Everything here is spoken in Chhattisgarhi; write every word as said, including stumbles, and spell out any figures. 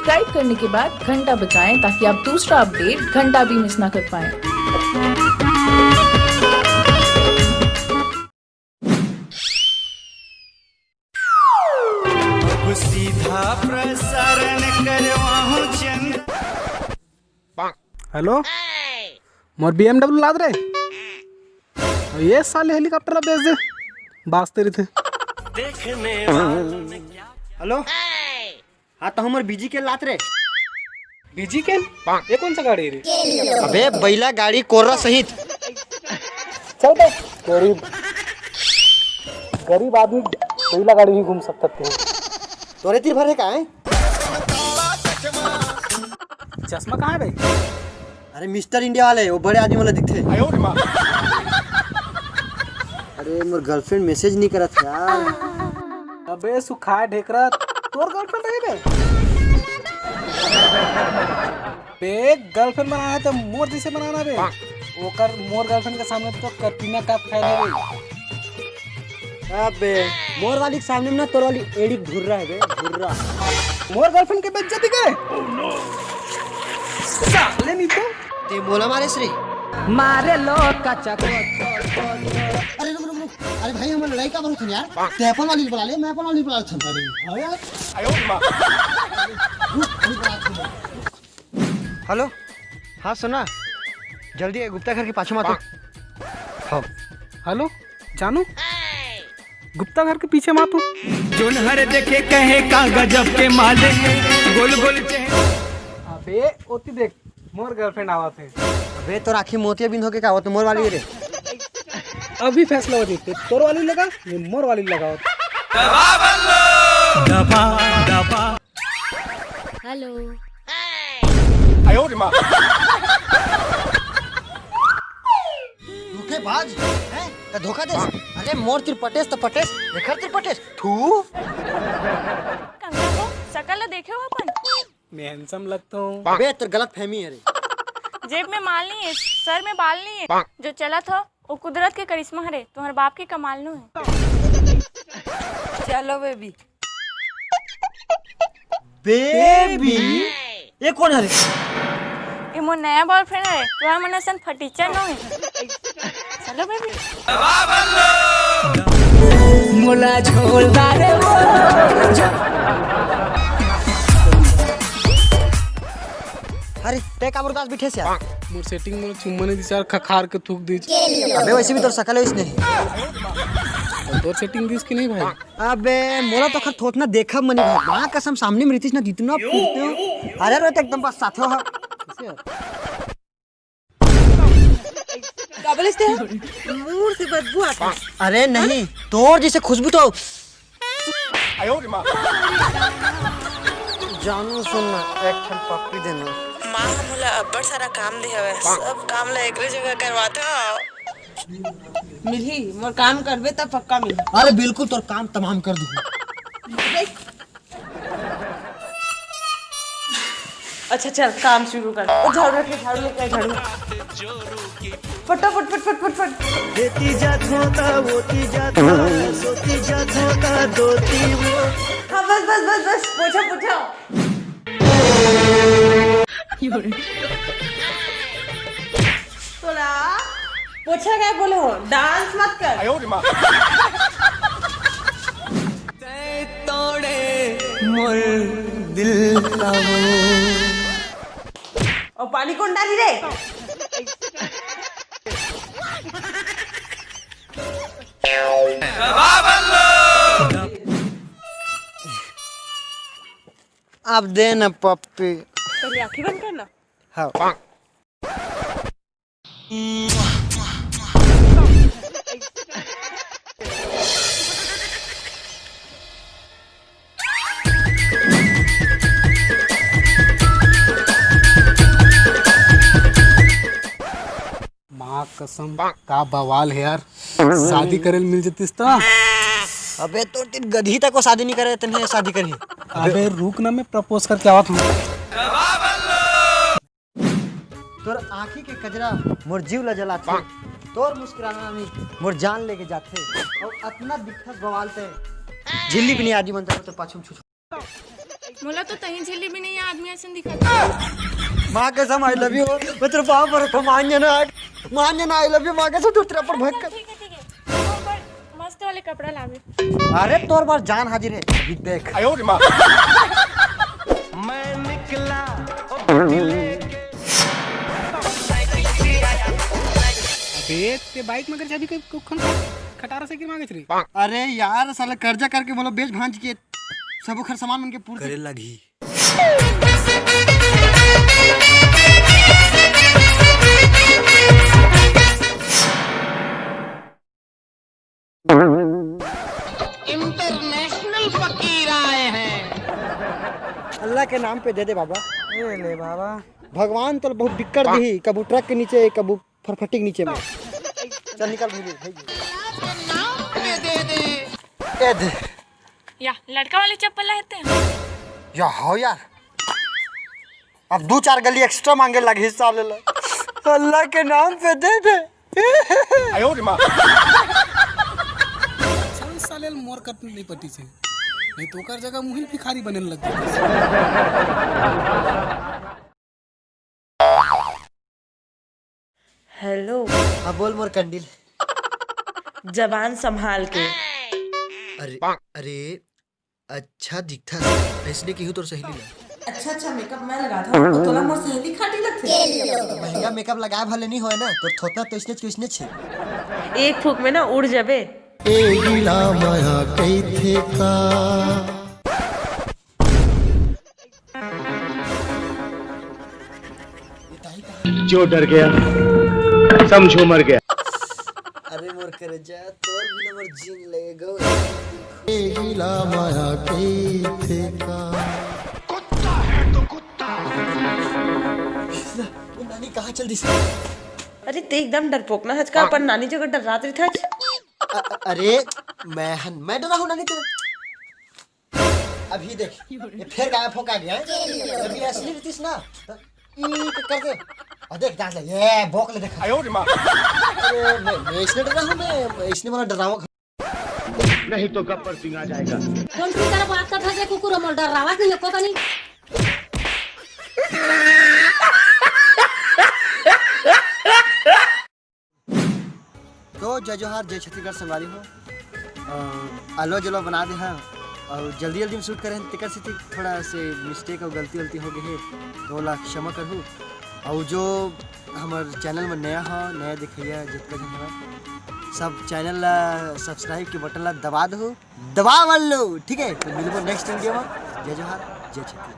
सब्सक्राइब करने के बाद घंटा बजाएं, ताकि आप दूसरा अपडेट घंटा भी मिस ना कर पाएं। अब सीधा प्रसारण करवाहूं चंद। हेलो, मोर बीएमडब्ल्यू लात रे। ये साले हेलीकॉप्टर ला बेच दे, बाजते रहिथे। हेलो, हाँ तो हमर बीजी के लात रे। बीजी के? ये कौन सा गाड़ी रे? अबे बैला गाड़ी कोर्रा सहित। चल बे, गरीब, गरीब आदमी बैला गाड़ी ही घूम सकता तू। तोरे तीर भरे का है? चश्मा कहाँ है भाई? अरे मिस्टर इंडिया वाले, वो बड़े आदमी वाला दिखथे। अरे मोर गर्लफ्रेंड मैसेज नहीं करत यार। अबे सुखाए ढेकरा, तोर गर्लफ्रेंड रही बे? बे गर्लफ्रेंड बनाना है तो मोर जैसे बनाना बे। ओकर मोर गर्लफ्रेंड के सामने तो कटरीना कैफ फैन है बे। अबे मोर वाली के सामने में ना तोर वाली एड़ी घुर्रा है बे, घुर्रा। मोर गर्लफ्रेंड के बेइज्जती करे। साले नहीं तो। ते मोला मारे श्री। मारे लो कच्चा को। अरे रुक रुक रुक। अरे भाई हम लड़ाई का बहुत यार। ते अपन वाली बुला ले, मैं अपन वाली बुला लेता हूँ। अरे हाँ यार। रुक, अभी बुला लेता हूँ। हेलो, हाँ सुना, जल्दी गुप्ता घर के पाछू मातू। हाँ। हेलो जानू, गुप्ता घर के पीछे मातू। जोन हर देखे कहे का गजब के माले, गोल गोल चेहरा। अबे ओती देख, मोर गर्लफ्रेंड आवत है। अबे तोर आँखी मोतिया बिंद होके का आवत मोर वाली रे। अभी फैसला हो जीते, तोर वाली लगा, ये मोर वाली लगावत। दबा दबा। हेलो। धोखेबाज, हैं? त धोखा दे। अरे मोर तिर पटेस त पटेस, एकर तिर पटेस। थू। कंगना को शकल ल देखे हो अपन? मैं हैंडसम लगता हूँ। बे तोर गलत फहमी है रे। जेब में माल नहीं है, सर में बाल नहीं है, जो चलत हो वो कुदरत के करिश्मा हरे, तुम्हारे बाप के कमाल नो है। चलो बेबी। बेबी, ये कौन हरे? ये मोर नया बॉयफ्रेंड है, तुम्हारा मन असन फटीचर नो है। चलो बेबी। मोला झोलदार वो। अरे ते काबर उदास बिठे से यार? मोर सेटिंग मोला चुम्मा नहीं दिस यार, खखार के थूक दिस। अबे वैसे भी तोर शकल है इसने। तोर सेटिंग दिस कि नहीं भाई? अबे मोला तो खर थोथना देखब मनी भाई, माँ कसम सामने में रहितिस ना जितना फूटते हो। अरे रो तो एकदम बस साथे हो। काबले से मुंह से बदबू आता है। अरे नहीं, तोर जैसे खुशबू तो। जानू सुन ना, एक ठन पप्पी देना। माँ ह मोला अब्बड़ सारा काम दे हवय, सब काम ला एकरे जगह करवाथव। मिलही, मोर काम करबे त पक्का मिलही। अरे बिल्कुल, तोर काम तमाम कर दूँ। अच्छा चल, काम शुरू कर। ओ, झाड़ू रख ले, झाड़ू लेके आ, झाड़ू। फटाफट, फट, फट, फट, फट। एती जात होता, ओती जात होता, सोती जात होता, दोती वो। हाँ, बस, बस, बस, बस, पोछा, पोछा। तोला पोछा काय बोले हो, डांस मत कर। तै तोड़े मोर दिल का वो। और पानी कौन डाली रे? अब दे ना पप्पी। पहले आँखें बंद करना। हाँ। माँ कसम, का बवाल है यार, शादी करे ल मिल जतिस त। अबे तो तीन गधी तक को शादी नहीं करे, तने शादी करी। अबे रुक ना, मैं प्रपोज करके आवत हूँ। तोर आँखी के कजरा मोर जीव ला जलाथे, तोर मुस्कुराना नी मोर जान लेके जाथे। और अतना दिखथस बवाल ते, झिल्ली भी नहीं आदि मन तक तो पाछू में छुछू। मोला तो तहीं झिल्ली भी नहीं है, आदमी असन दिखत हे। माँ कसम, I love you। मैं तेरे पाँव पर था, मान जाना, मान जाना, I love you, माँ कसम, तू तेरा पर भयंकर। ठीक है, ठीक है। मस्त वाले कपड़ा लावे। अरे, तोर बर जान हाजिर है, अभी देख। मैं निकला। अबे, ते बाइक में अगर चाबी के कुखन खटारा से गिर मांगे रे। अरे यार, साला कर्जा करके मोला बेच भांज के सबो खर सामान मन के पूर्ति करे लगही। इंटरनेशनल फकीर आए हैं। अल्लाह के नाम पे दे दे बाबा। ए ले बाबा। भगवान तो बहुत बिक्कट दिही, कबू ट्रक के नीचे, कबू फरफटी के नीचे में। चल निकल भाई, भाई। ए दे। या लड़का वाले चप्पल ला हेते। या हो यार, अब दू चार गली एक्स्ट्रा मांगे लगही साले ला। अल्लाह के नाम पे दे दे। चल साले, मोर कट नहीं पटी से, नहीं तो ओकर जगह मुहिल भिखारी बने लग जाते। हेलो। हाँ, बोल मोर कंडील। जबान संभाल के। अरे, अरे, अच्छा दिखथस, अइसने किहू तोर सहेली ला। अच्छा, अच्छा, मेकअप मैं लगाथंव, त तोला मोर सहेली खाटी लगथे। महंगा मेकअप लगाए भले नहीं होय ना, तोर थोथना तो इसने के इसने छे। एक फूक में ना उड़ जबे। ए गीला माया कइथे का। जो डर गया, समझो मर गया। अरे मोर करेजा, तोर बिना मोर जीन लगे गो। ए गीला माया कइथे का। कुत्ता है तो कुत्ता। ये नानी कहाँ चल दिस? अरे ते एकदम डरपोक ना हच का, अपन नानी जगह डर्रात रहिथच। अ-, अ-, अरे मैं हन, मैं डरा हूँ नानी तेरे। अभी देख, ये फेर गायब होके आ गया है। जब ये असली रहितिस ना, तो ई करके, और देख, देख ले, ये भौंक ले, देख। अरे, मैं, मैं इसने डरा हूँ, मैं, मैं इसने वाला डरावा। नहीं तो गब्बर सिंह आ जाएगा। कोन सी तरफ आता था जे कुकुर मोल डरावा नहीं, एको कनी। तो जय जोहार, जय छत्तीसगढ़ संगवारी हो। अ, अलवा जलवा बना दे हन और जल्दी जल्दी में शूट करे हन, तेकर सेती थोड़ा से मिस्टेक और गलती वलती हो गई है, तो ओला क्षमा करहू। और जो हमर चैनल में नया हो, नया देखइया जितना जन हवय, सब चैनल ला सब्सक्राइब के बटन ला दबा दहू, दबा मन लो, ठीक है। तो मिलबो नेक्स्ट वीडियो में। जय जोहार, जय छत्तीसगढ़।